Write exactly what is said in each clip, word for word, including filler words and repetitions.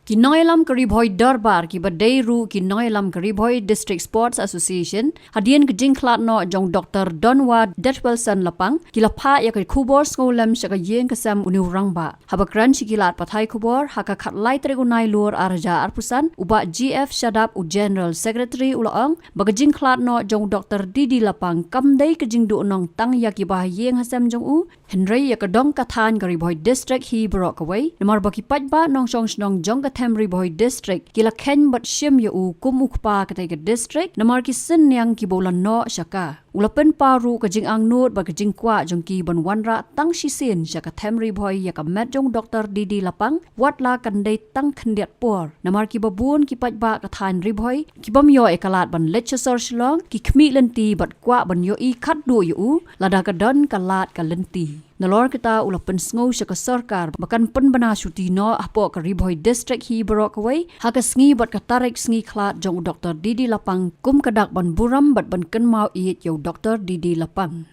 Ki nongïalam ka Ri Bhoi Dorbar kiba dei ruh ki nongïalam ka Ri Bhoi District Sports Association, hadien ka jingkhlad noh jong Doktor Donward Detwelson Lapang, ki la phah ïa ka khubor sngewlem sha ka ïing ka sem une u rangbah. Haba kren sha ki lad pathai khubor ha ka khatlai tarik u Nailur arhajar arphew san, u Bah G F Shadap, u General Secretary, u la ong ba ka jingkhlad noh jong u Doktor D D Lapang kam dei ka jingduhnong tang ïa kiba ha ïing ha sem jong u, hynrei ïa ka dong ka thaiñ ka Ri Bhoi District hi baroh kawei, namar ba ki paidbah nongshong shnong jong ka them Ri Bhoi District ki la kheiñ bad shim ïa u kum u kpa katei ka district, namar ki synñiang kiba u la noh sha ka. U la pynpaw ruh ka jingangnud bad ka jingkwah jong ki ban wanrah tang shisien sha ka them Ri Bhoi ïa ka met jong u Doktor D D Lapang, wat la kan dei tang khyndiat por. Namar kiba bun ki paidbah ka thaiñ Ri Bhoi, kibym ïoh ïa ka lad ban leit sha sor Shillong, ki khmih lynti bad kwah ban ïohi khatduh ïa u, lada ka don ka lad ka lynti. Nalor kata u la pynsngew sha ka sorkar ba kan pynbna shuti noh hapoh ka Ri Bhoi District hi baroh kawei, ha ka sngi bad ka tarik sngi khlad jong u Doktor D D Lapang kum ka dak ban burom bad ban kynmaw ïeit ïa u Doktor D D Lapang.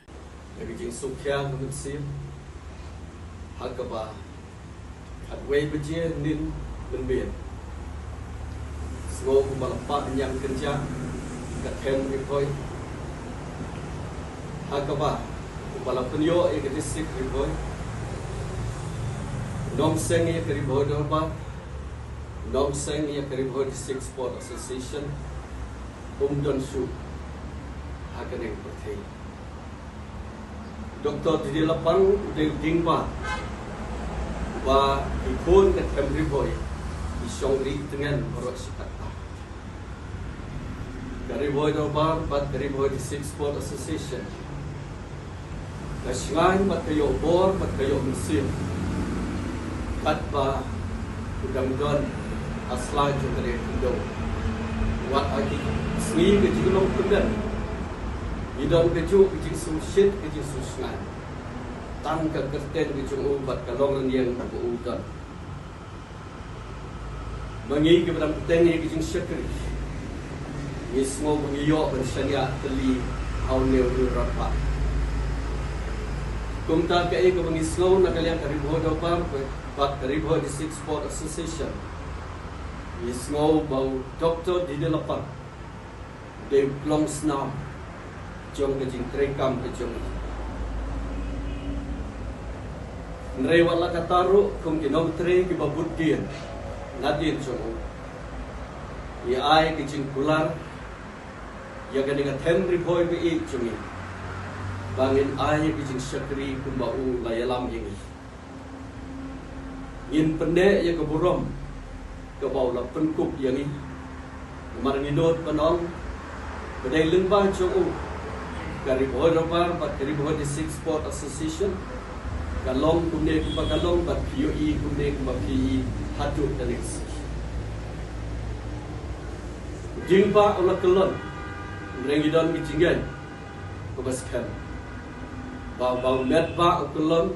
Ïa ka jingsngewkhia ka mynsiem, ha kaba khatwei baje nin mynmiet, sngew kumba la pah ñiang kynjah ka them Ri Bhoi, ha kaba kumba la pynïoh ïa ka district Ri Bhoi, nongshong ïa ka Ri Bhoi Dorbar, nongshong ïa ka Ri Bhoi District Sport Association, um don shuh ha kane ka pyrthei. Doktor D D Lapang u dei u diengphna ba ki khun ka them Ri Bhoi ki shong ri tngen baroh shi katta. Ka Ri Bhoi Dorbar bad ka Ri Bhoi District Sport Association ka shngaiñ bad ka ïoh bor bad ka ïoh mynsiem katba u dang don ha sla jong ka ri khyndew. Wat ha ki sngi ka jinglong pyndem, ngi don kajuh ka jingsngewsih, ka jingsngewshngaiñ. Tang ka kyrteng ka jong u bad ka longrynïeng kaba u don. Ma ngi kiba dang bteng ïa ka jingshakri, ngi sngew ba ngi ïoh ban shaniah tylli ha une u rangbah. Kumta kaei kaba ngi sngew na ka liang ka Ri Bhoi Dorbar bad ka Ri Bhoi District Sport Association, ngi sngew ba u Doktor D D Lapang u dei u khlong snam jong ka jingtrei kam ka jong ngi. Hynrei wat la katta ruh, kum ki nongtrei kiba bud dien nadien jong u, ngi ai ka jingkular ïa kane ka them Ri Bhoi ba ïeit jong ngi ba ngin ai ïa ka jingshakri kumba u la ïalam ïa ngi. Ngin pynneh ïa ka burom kaba u la pynkup ïa ngi. Namar ngi nud ban ong ba dei lyngba jong u ka Ri Bhoi Dorbar bad ka Ri Bhoi District Sport Association ka long kumne kumba ka long bad phi ïohi kumne kumba phi ïohi haduh kane ka sngi. Diengphna u la kyllon, hynrei ngi don ki jingngeit kaba skhem ba ba u met ba u kyllon,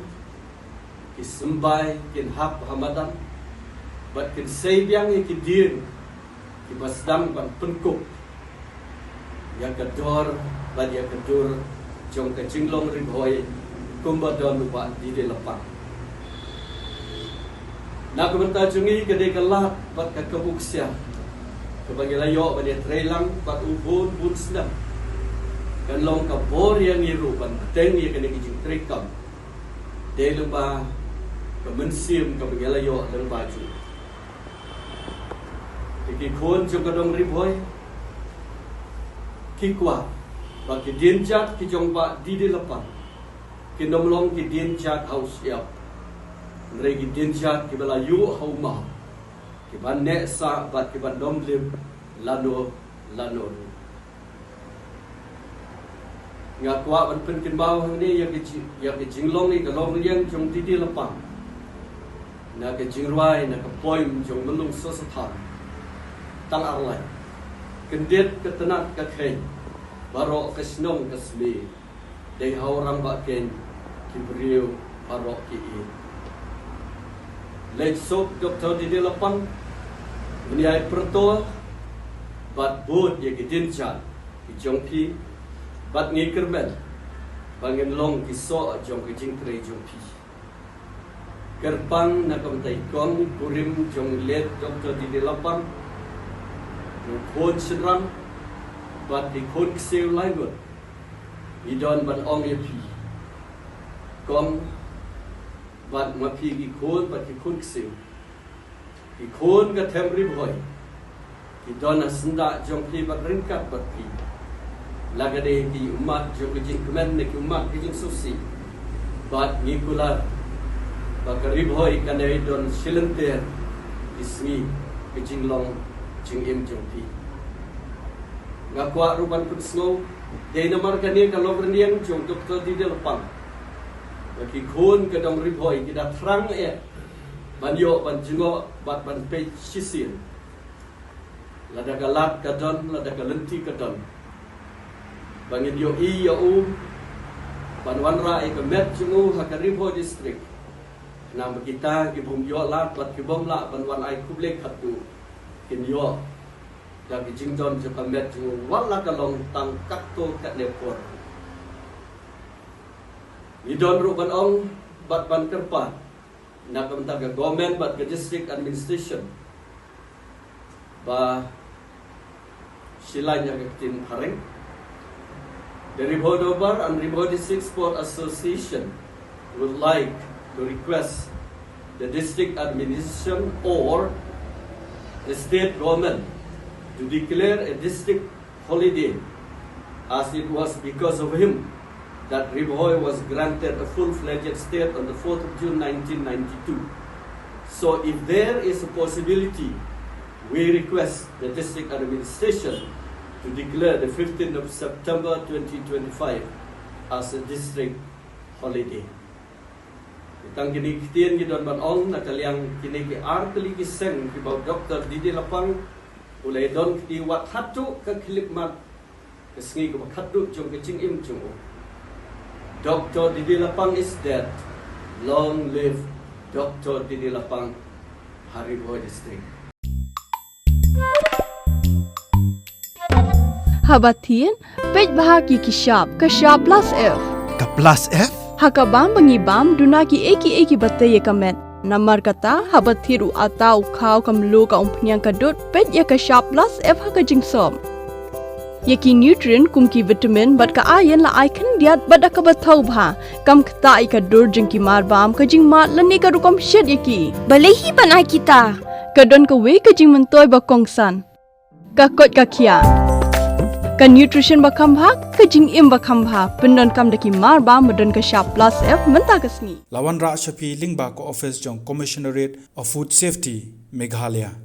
ki symbai kin hap ha madan bad kin sei biang ïa ki dieng kiba sdang ban pynkup ïa ka dor bad ïa ka dur jong ka jinglong Ri Bhoi kumba don u Bah D D Lapang. Na ka bynta jong ngi ka dei ka lad bad ka kabu ksiar kaba ngi la ïoh ban ïatrei lang bad u bun bun snem. Kan long ka bor ïa ngi ruh ban bteng ïa kane ka jingtrei kam. Dei lyngba ka mynsiem kaba ngi la ïoh lyngba jong u. Te ki khun jong ka dong Ri Bhoi ki kwah ba ki dienjat ki jong Bah D D Lapang kin ym long ki dienjat ha u shyiap, hynrei ki dienjat kiba la ïuh ha u maw, kiban neh sah bad kiban ym lip lano lano ruh. Nga kwah ban pynkynmaw hangne ïa ka ji-, ïa ka jinglong, ïa ka longrynïeng jong D D Lapang na ka jingrwai, na ka poem jong Myllung Sosathang. Tang ar lain. Kyndit ka tnat ka kheiñ, baroh ka shnong ka smiej, dei ha u rangbah keiñ ki briew baroh ki ïeit. Leit suk Doktor D D Lapang, men ïai pyrto bad bud ïa ki dienjat ki jong phi, bad ngi kyrmen ba ngin long ki soh jong ka jingtrei jong phi. Kyrpang na ka bynta i kong i kurim jong i late Doctor D D Lapang, jong khun shynrang bad ki khun ksiew laingut, i don ban ong ïa phi, kong, bad ma phi ki khun bad ki khun ksiew, ki khun ka them Ri Bhoi ki don ha syndah jong phi bad ryngkat bad phi. La ka dei ki ummat jong ka jingkmen ne ki ummat ka jingsngewsih. Bad ngi kular ba ka Ri Bhoi kan ïai don shilynter ki sngi ka jinglong jingim jong phi. Nga kwah ruh ban pynsngew, dei namar kane ka lok rynïeng jong Doctor D D Lapang, ba ki khun ka dong Ri Bhoi ki da thrang eh ban ïoh ban jngoh bad ban peit shisien. Lada ka lad ka don, lada ka lynti ka don, ba ngin ïohi ïa u ban wanrah ïa ka met jong u ha ka Ri Bhoi District. Namar kita ki bym ïoh lad bad ki bym lah ban wan ai khublei khatduh, kin ïoh da ki jingdon jong ka met jong u wat la ka long tang katto katne por. Ngi don ruh ban ong bad ban kyrpad na ka bynta ka government bad ka district administration ba shi laiñ ïa ka ktien phareng. The Ri Bhoi Dorbar and Ri Bhoi District Sport Association would like to request the district administration or the state government to declare a district holiday, as it was because of him that Ri Bhoi was granted a full-fledged state on the fourth of June nineteen ninety-two. So if there is a possibility, we request the district administration to declare the fifteenth of September twenty twenty-five as a district holiday. Tang kine ki ktien ki don ban ong na ka liang kine ki ar tylli ki seng kiba u Doctor D D Lapang u la ïadon kti wat haduh ka khyllipmat ka sngi kaba khatduh jong ka jingim jong u. Doctor D D Lapang is dead. Long live Doctor D D Lapang, ha Ri Bhoi District. Haba thied, peit bha ki ki shap, ka shap plus F. Ka plus F? Ha ka bam ba ngi bam, duna kiei kiei kiba tei ïa ka met. Namar kata, haba thied u atta, u khaw, ka mluh, ka umphniang, ka dud, peit ïa ka shap plus F ha ka jingsop. Ïa ki nutrient kum ki vitamin bad ka iron la ai khyndiat bad da kaba thaw bha. Kam ktah ïa ka dur jong ki marbam, ka jingmad lane ka rukom shet ïa ki. Balei hi ban ai kita? Ka don kawei ka jingmyntoi ba kongsan. Ka koit ka khiah. Ka nutrition ba kham bha, ka jingim ba kham bha. Pyndonkam da ki marbam ba don ka shap plus F mynta ka sngi. La wanrah sha phi lyngba ka office jong Commissionerate of Food Safety, Meghalaya.